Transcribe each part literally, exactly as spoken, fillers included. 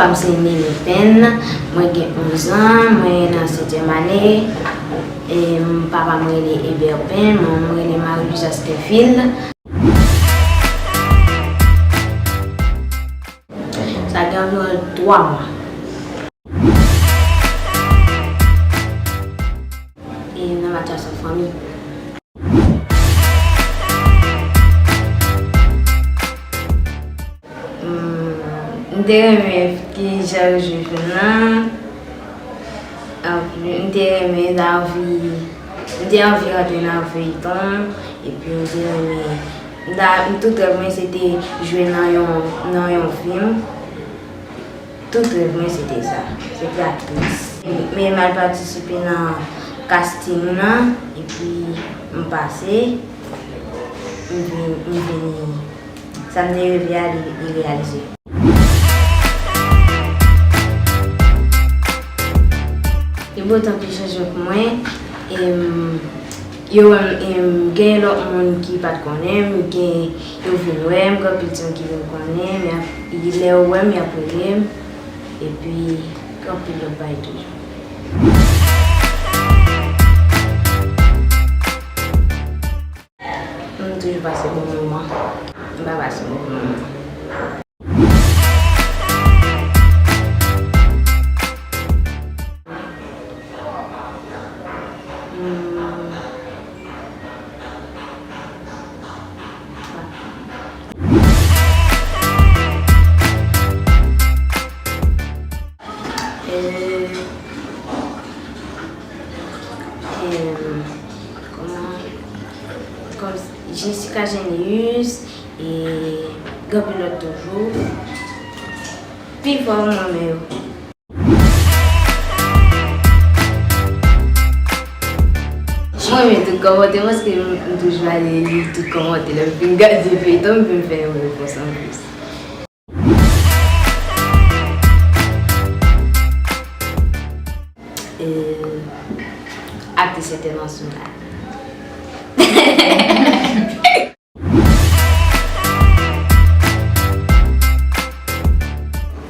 M se Nene Pen, mwen gen onz an, mwen nan setyèm ane, e m, papa m rele Eber Pen, manman m rele Marie Louise Asterfield. Sa gen anviwon twa mwa. E nan Mathias an fanmi. Hmm, m te renmen ki jan yo jwe fim nan. Anpi, m te renmen, m te anvi, m te anvi rantre nan feyton. Epi, m te renmen, m ta, m tout rèv mwen, se te jwe nan yon, nan yon fim. Tout rèv mwen, se te sa. Se te aktris. Men m al patisipe nan casting nan, epi m pase, m vin, m vini. Sa m te reve a, li, li reyalize. Li enpòtan ki chanje pou mwen, e m, yo wè m, e m, gen lòt moun ki pa t konnen m, gen, yo vin wè m, gen anpil ti moun ki vin konnen m, y ap, lè yo wè m, y ap rele m, epi gen anpil lòt bagay toujou. M toujou pase bon moman. M pa pase move moman. Hmm. Euh, euh, kòman, kòm Jessica Généus, e gen anpil lòt toujou. Pi fò mwen renmen yo. Mwen renmen tout kòmantè paske m, m toujou ale li tout kòmantè lè m fin gade feyton, m vin fè yon repons anplis. Euh, aktris entènasyonal.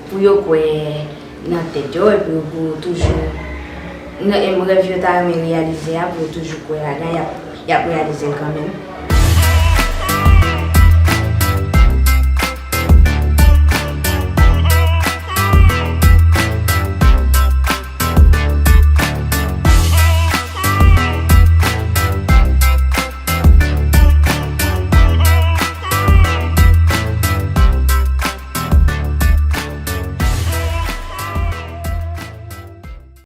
Pou yo kwè nan tèt yo, epi pou yo toujou, nan, em, rèv yo ta renmen reyalize a, pou yo toujou kwè ladan, y ap, y ap reyalize l kanmenm.